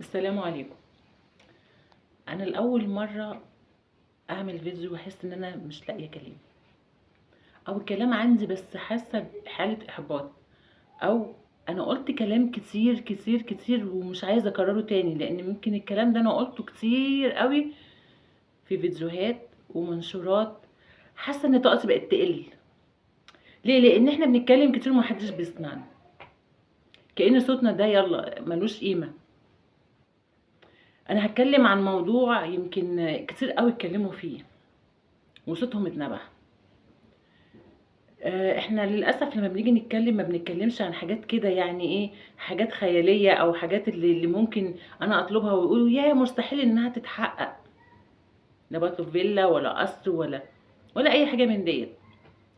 السلام عليكم. انا الاول مرة اعمل فيديو واحس ان انا مش لاقيه كلام، او الكلام عندي بس حاسه بحاله احباط، او انا قلت كلام كتير كتير كتير ومش عايزه اكرره تاني، لان ممكن الكلام ده انا قلته كتير قوي في فيديوهات ومنشورات. حاسه ان طاقتي بقت تقل. ليه؟ لان احنا بنتكلم كتير ومحدش بيسمعنا، كأن صوتنا ده يلا ملوش قيمة. انا هتكلم عن موضوع يمكن كتير قوي اتكلموا فيه وصوتهم اتنبح. احنا للاسف لما بنيجي نتكلم ما بنتكلمش عن حاجات كده، يعني ايه، حاجات خيالية او حاجات اللي ممكن انا اطلبها ويقولوا يا مستحيل انها تتحقق. لا بطلب فيلا ولا قصر ولا اي حاجة من ديت.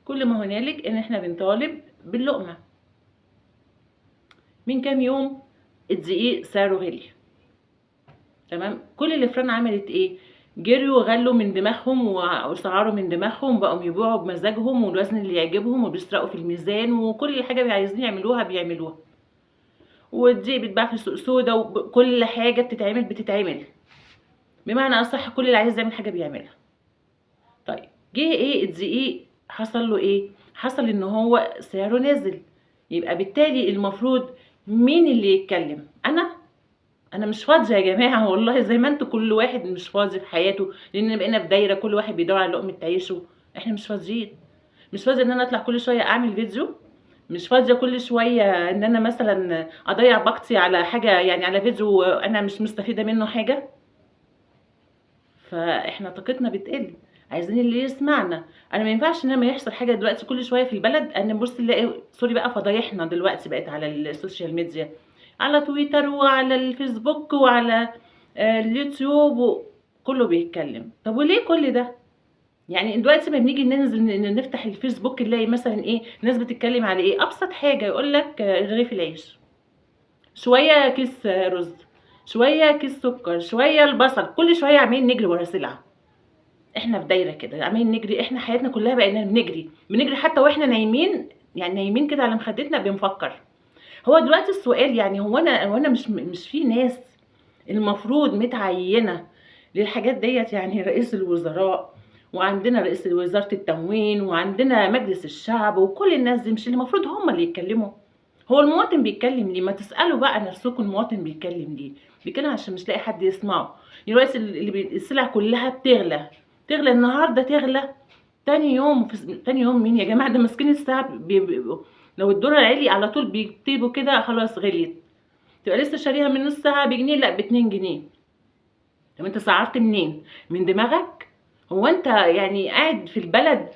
كل ما هنالك ان احنا بنطالب باللقمه. من كام يوم الدقيق سعره غلي، تمام؟ كل الافران عملت ايه؟ جريوا وغلوا من دماغهم وسعروا من دماغهم، بقوا يبيعوا بمزاجهم والوزن اللي يعجبهم، وبيسرقوا في الميزان، وكل حاجة عايزين يعملوها بيعملوها. والدقيق بيتباع في سوق سودا، وكل حاجة بتتعمل. بمعنى اصح كل اللي عايز يعمل حاجة بيعملها. طيب جه ايه الدقيق حصل له ايه؟ حصل ان هو سعره نزل. يبقى بالتالي المفروض مين اللي يتكلم؟ انا مش فاضية يا جماعة والله، زي ما انتوا كل واحد مش فاضي في حياته، لان بقينا في دايرة كل واحد بيدور على لقمة عيشه. احنا مش فاضيين، مش فاضية ان انا اطلع كل شوية اعمل فيديو، مش فاضية كل شوية ان انا مثلا اضيع باقتي على حاجة، يعني على فيديو انا مش مستفيدة منه حاجة. فاحنا طاقتنا بتقل، عايزين اللي يسمعنا. انا ما ينفعش ان ما يحصل حاجة دلوقتي كل شوية في البلد ان نبص نلاقي sorry بقى فضايحنا دلوقتي بقت على ال social media، على تويتر وعلى الفيسبوك وعلى اليوتيوب، كله بيتكلم. طب وليه كل ده؟ يعني دلوقتي ما بنيجي ننزل نفتح الفيسبوك نلاقي مثلا ايه، ناس بتتكلم على ايه، ابسط حاجة يقول لك رغيف العيش، شوية كيس رز، شوية كيس سكر، شوية البصل، كل شوية عمالين نجري ورا سلعه. احنا في دايرة كده عمالين نجري، احنا حياتنا كلها بقينا بنجري حتى واحنا نايمين، يعني نايمين كده على مخدتنا بنفكر. هو دلوقتي السؤال يعني هو انا مش في ناس المفروض متعينة للحاجات ديت؟ يعني رئيس الوزراء، وعندنا رئيس وزارة التموين، وعندنا مجلس الشعب، وكل الناس دي مش المفروض هم اللي يتكلموا؟ هو المواطن بيتكلم ليه؟ ما تسالوا بقى نفسكم المواطن بيتكلم ليه؟ بيتكلم عشان مش لاقي حد يسمعه. دلوقتي السلع كلها بتغلى، تغلى النهارده، تغلى تاني يوم، تاني يوم مين يا جماعة؟ ده ماسكين الساعة لو الدولار عالي على طول بيكتبوا كده خلاص غليت، تبقى لسه شاريها من نص ساعة بجنيه، لا ب2 جنيه. طب انت سعرت منين؟ من دماغك؟ هو انت يعني قاعد في البلد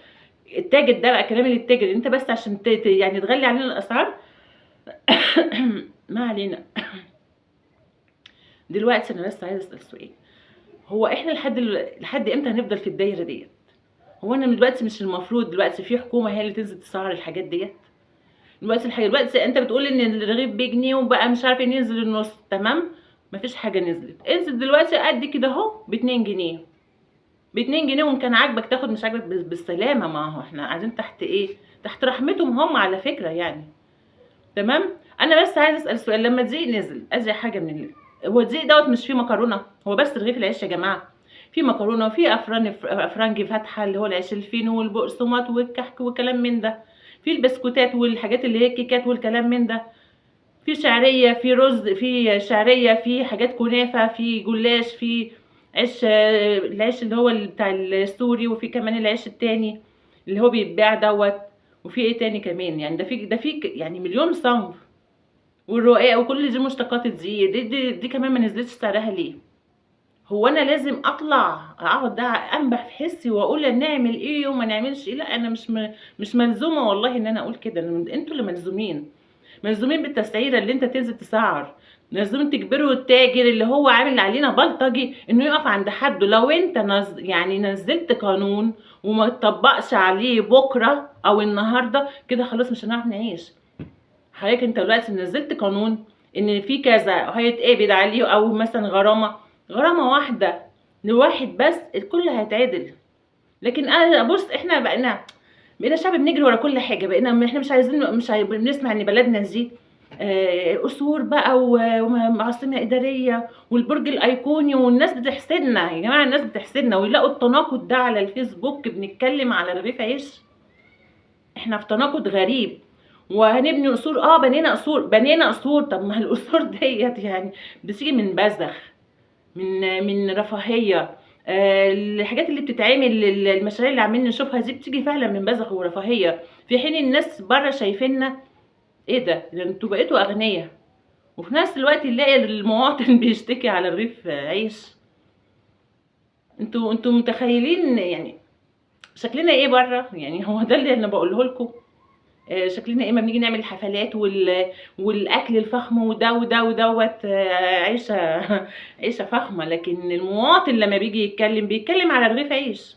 التاجر ده بقى كلام للتاجر، انت بس عشان يعني تغلي علينا الاسعار؟ ما علينا. دلوقتي انا بس عايزه اسال سؤال، هو احنا لحد امتى هنفضل في الدايرة ديت؟ هو انا دلوقتي مش المفروض دلوقتي في حكومة هي اللي تنزل تسعر الحاجات ديت؟ دلوقتي الحاجة دلوقتي انت بتقول ان الرغيف بجنيه وبقى مش عارف ايه ينزل النص، تمام؟ مفيش حاجة نزلت، انزل دلوقتي قد كده اهو ب2 جنيه، ب2 جنيه، وان كان عاجبك تاخد، مش عاجبك بالسلامة. ما هو احنا قاعدين تحت ايه؟ تحت رحمتهم هم على فكرة يعني، تمام؟ انا بس عايزه اسال سؤال، لما الدقيق نزل ازي حاجة من هو الدقيق دوت مش فيه مكرونه، هو بس رغيف العيش يا جماعة، في مكرونه وفي افرنج فاتحة اللي هو العيش الفينو والبقسماط والكحك وكلام من ده، في البسكوتات والحاجات اللي هي الكيكات والكلام من ده، في شعرية، في رز، في شعرية، في حاجات كنافه، في جلاش، في عيش، العيش اللي هو بتاع السوري، وفي كمان العيش التاني اللي هو بيتباع دوت، وفي ايه تاني كمان يعني، ده في يعني مليون صنف، والرقاق، وكل دي مشتقات الدقيق دي, دي, دي كمان ما نزلتش سعرها ليه؟ هو انا لازم اطلع اقعد انبح في حسي واقول نعمل ايه وما نعملش ايه؟ لا انا مش ملزومه والله ان انا اقول كده، انتوا اللي ملزومين بالتسعيره اللي انت تنزل تسعر، ملزومين تجبروا التاجر اللي هو عامل علينا بلطجي انه يقف عند حده. لو انت يعني نزلت قانون وما تطبقش عليه بكره او النهارده كده خلاص مش هنعرف نعيش. حضرتك انت دلوقتي نزلت قانون ان في كذا هيتقبض عليه، او مثلا غرامة واحدة لواحد بس الكل هيتعدل. لكن انا بص، احنا بقينا شعب بنجري ورا كل حاجة، بقينا احنا مش عايزين، مش بنسمع ان بلدنا دي قصور بقى وعاصمه ادارية والبرج الايقوني، والناس بتحسدنا يا جماعة، الناس بتحسدنا، ويلاقوا التناقض ده على الفيسبوك، بنتكلم على رغيف عيش. احنا في تناقض غريب. وهنبني قصور، بنينا قصور، بنينا قصور. طب ما القصور ديت يعني بتيجي من بذخ، من رفاهية. الحاجات اللي بتتعمل، المشاريع اللي عمالين نشوفها دي بتيجي فعلا من بذخ ورفاهيه، في حين الناس بره شايفيننا ايه ده، ده انتوا بقيتوا اغنياء. وفي نفس الوقت نلاقي المواطن بيشتكي على رغيف عيش. انتوا متخيلين يعني شكلنا ايه بره؟ يعني هو ده اللي انا بقوله لكم، شكلنا ايه ما بنيجي نعمل حفلات والاكل الفخم وده وده ودوت، عيشه فخمة. لكن المواطن لما بيجي يتكلم بيتكلم على رغيف عيش،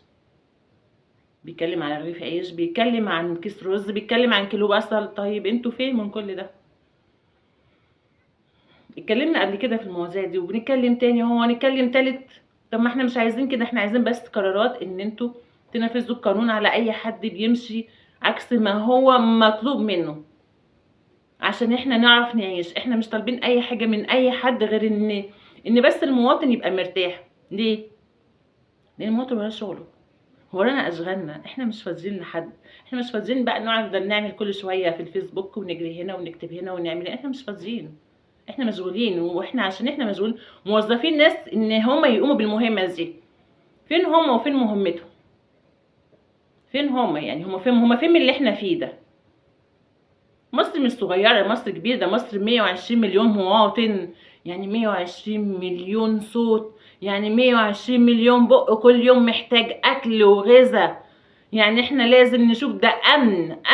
بيتكلم على رغيف عيش، بيتكلم عن كيس رز، بيتكلم عن كيلو بصل. طيب انتوا فين من كل ده؟ اتكلمنا قبل كده في المواضيع دي، وبنتكلم تاني، هو هنتكلم تالت. طب ما احنا مش عايزين كده، احنا عايزين بس قرارات ان انتوا تنفذوا القانون على اي حد بيمشي عكس ما هو مطلوب منه، عشان احنا نعرف نعيش. احنا مش طالبين اي حاجة من اي حد غير ان بس المواطن يبقى مرتاح. ليه؟ لان المواطن وراه شغله، ورانا اشغالنا، احنا مش فاضيين لحد، احنا مش فاضيين بقى نقعد نعمل كل شوية في الفيسبوك ونجري هنا ونكتب هنا ونعمل. احنا مش فاضيين، احنا مشغولين. واحنا عشان احنا مشغولين موظفين ناس ان هم يقوموا بالمهمه دي. فين هم وفين مهمتهم؟ فين هم يعني؟ هم فين؟ هم فين من اللي احنا فيه ده؟ مصر مش صغيرة، مصر كبيرة، ده مصر 120 مليون مواطن، يعني 120 مليون صوت، يعني 120 مليون بق كل يوم محتاج اكل وغذاء. يعني احنا لازم نشوف ده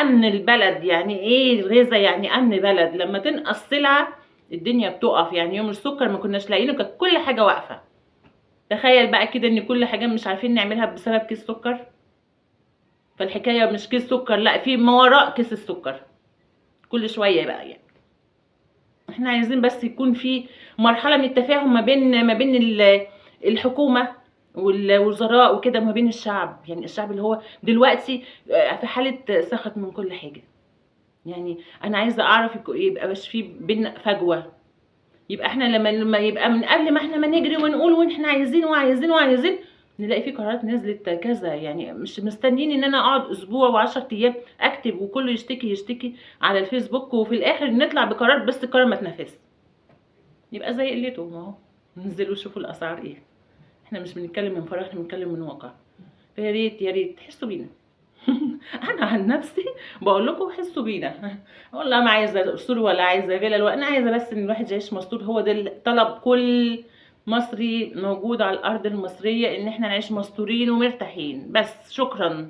امن البلد. يعني ايه الغذاء؟ يعني امن بلد. لما تنقص سلعه الدنيا بتقف. يعني يوم السكر ما كناش لاقيينه كانت كل حاجة واقفة. تخيل بقى كده ان كل حاجة مش عارفين نعملها بسبب كيس سكر. فالحكايه مش كيس سكر، لا، في ما وراء كيس السكر كل شوية بقى. يعني احنا عايزين بس يكون في مرحلة من التفاهم ما بين الحكومة والوزراء وكده، ما بين الشعب. يعني الشعب اللي هو دلوقتي في حاله سخط من كل حاجة. يعني انا عايزه اعرف يبقى مش في بينا فجوة، يبقى احنا لما يبقى من قبل ما احنا ما نجري ونقول واحنا عايزين وعايزين وعايزين، نلاقي في قرارات نزلت كذا. يعني مش مستنيين ان انا اقعد اسبوع و10 ايام اكتب وكله يشتكي يشتكي على الفيسبوك، وفي الاخر نطلع بقرار بس القرار ما اتنفذش. يبقى زي قلته. ما هو انزلوا شوفوا الاسعار ايه. احنا مش بنتكلم من فراغ، احنا بنتكلم من واقع. فيا ريت يا ريت تحسوا بينا. انا عن نفسي بقول لكم حسوا بينا. والله ما عايزه قصور ولا عايزه فيلل، وانا عايزه بس ان الواحد يعيش مستور. هو ده طلب كل مصري موجود على الارض المصرية، ان احنا نعيش مستورين ومرتاحين بس. شكرا.